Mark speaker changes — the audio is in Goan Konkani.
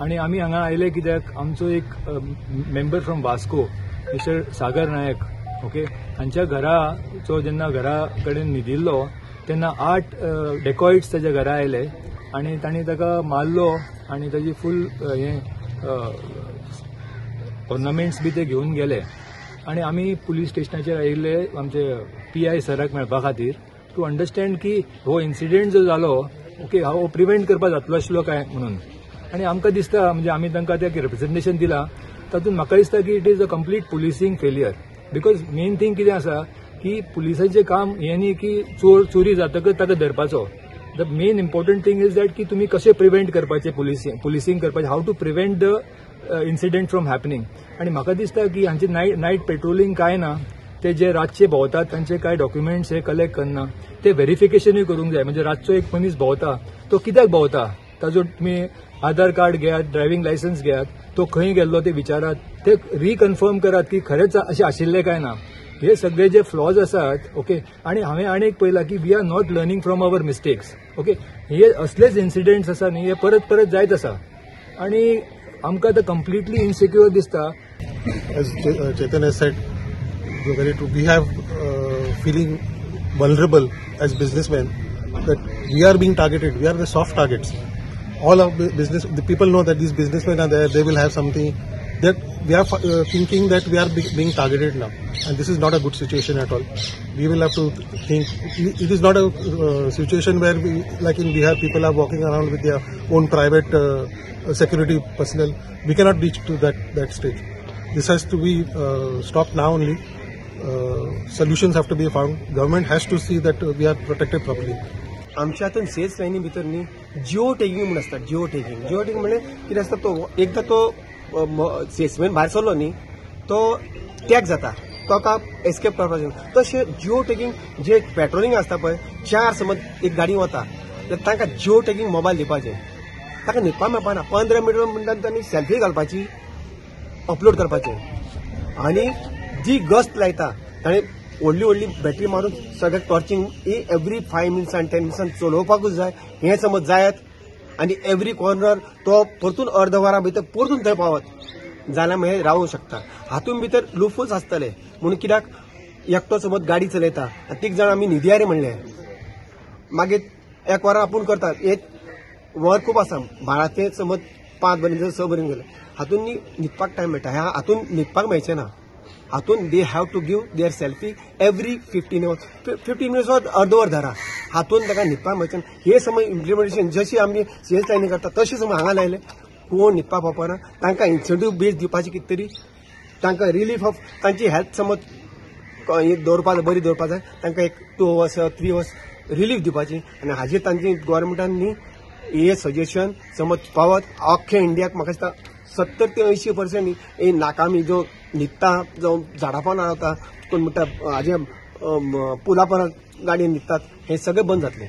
Speaker 1: आनी आमी हांगा आयले कित्याक आमचो एक member from Vasco mister Sagar Naik okay हांच्या घराचो जेन्ना घरा कडेन न्हिदिल्लो तेन्ना 8 डेकॉइट्स ताच्या घरा आयले आनी तांणी ताका मारलो आनी ताजी फूल हे ऑर्नामेंट्स बी ते घेवन गेले. आनी आमी पुलीस स्टेशनाचेर आयिल्ले आमचे पी I सराक मेळपा खातीर टू अंडरस्टँड की हो इन्सिडेंट जो जालो ओके हो प्रिवेंट करपाक जातलो आशिल्लो काय म्हणून. आनी आमकां दिसता म्हणजे आमी तांकां ते रिप्रेझेंटेशन दिलां तातूंत म्हाका दिसता की it is a complete policing failure. Because main thing कितें आसा की पुलिसांचें काम हें न्ही की चोर चोरी जातकच ताका धरपाचो. The main important thing is that की तुमी कशें प्रिवेंट करपाचें, पुलिसींग करपाचें, how to prevent the incident from happening. आनी म्हाका दिसता की हांचे नायट पेट्रोलिंग काय ना, ते जे रातचे भोंवतात तांचे काय डॉक्युमेंट्स हे कलेक्ट करना, ते व्हेरिफिकेशनूय करूंक जाय. म्हणजे रातचो एक मनीस भोंवता तो कित्याक भोंवता ताजो तुमी आधार कार्ड घेयात, ड्रायव्हिंग लायसन्स घेयात, तो खंय गेल्लो ते विचारात, ते रिकन्फर्म करात की खरेंच अशें आशिल्लें काय ना. हे सगळे जे फ्लॉज आसात ओके. आनी हांवें आनी एक पळयलां की we are not learning from our mistakes okay. हे असलेच इन्सिडेंट्स आसा न्ही हे परत परत जायत आसा आनी आमकां आतां कंप्लिटली इनसिक्युअर दिसता.
Speaker 2: As Chetan has said, very true. We have feeling vulnerable as businessmen that we are being targeted. We are the soft targets. All our business, the people know that these businessmen are there. They will have something. That we are thinking that we are being targeted now, and this is not a good situation at all. We will have to think. It is not a situation where we, like in Bihar, people are walking around with their own private security personnel. We cannot reach to that stage. This has to be stopped now only. Solutions have to be found. Government has to see that we are protected properly.
Speaker 3: आमच्या हातून सेल्स लायनी भितर न्ही जिओ टॅगिंग म्हूण आसता. जिओ टॅगिंग, जिओ टॅगिंग म्हणजे कितें आसता, तो एकदां तो सेल्समॅन भायर सरलो न्ही तो टॅग जाता, तो एस्केप करपाक शकता. तशें जिओ टॅगिंग जे पेट्रोलिंग आसता पळय, 4 समज एक गाडी वता जाल्यार तांकां जिओ टॅगिंग मोबायल दिवपाचें, ताका न्हिदपाक मेळपाना. 15 मिनटां म्हणटा तांणी सेल्फी घालपाची, अपलोड करपाचें. आनी जी गस्त लायता ताणें व्हडली व्हडली बॅटरी मारून सगळें टॉर्चिंग एवरी 5 मिनट्सान 10 मिनट्सान चलोवपाकूच जाय. हें समज जायत आनी एवरी कॉर्नर तो परतून अर्द वरा भितर परतून थंय पावत जाल्यार मागीर रावूंक शकता. हातूंत भितर लुफूच आसतले म्हणून कित्याक एकटो समज गाडी चलयता आनी 3 जाण आमी न्हिदया रे म्हणलें, मागीर एक वरां आपूण करता. एक वर खूब आसा, बारा समज 5 पर्यंत 6 पर्यंत गेले, हातूंत न्ही न्हिदपाक टायम मेळटा. ह्या हातूंत न्हिदपाक मेळचें ना. हातून they have to give their selfie every 15 hours, 15 minutes अर्द वर धरा, हातून ताका न्हिदपाक मेळचें. हे समज इम्प्लिमेंटेशन जशी आमी सेल्स लायनी करता तशें समज हांगा लायलें कोण न्हिदपाक पावपाना. तांकां इन्सेंटीव बेज दिवपाची कितें तरी, तांकां रिलीफ ऑफ तांची हेल्थ समज दवरपा बरी दवरपा जाय, तांकां एक 2 आवर्स 3 आवर्स रिलीफ दिवपाची. आनी हाजेर तांची गोवोरमेंटान न्ही हे सजेशन समज पावत अख्ख्या इंडियाक म्हाका दिसता 70 ते 80% हे नाकामी जो न्हिदता, जावं झाडां पोंदा रावता, कोण म्हणटा हाजे पुला पोंदा गाडयेन न्हिदतात, हे सगळें बंद जातलें.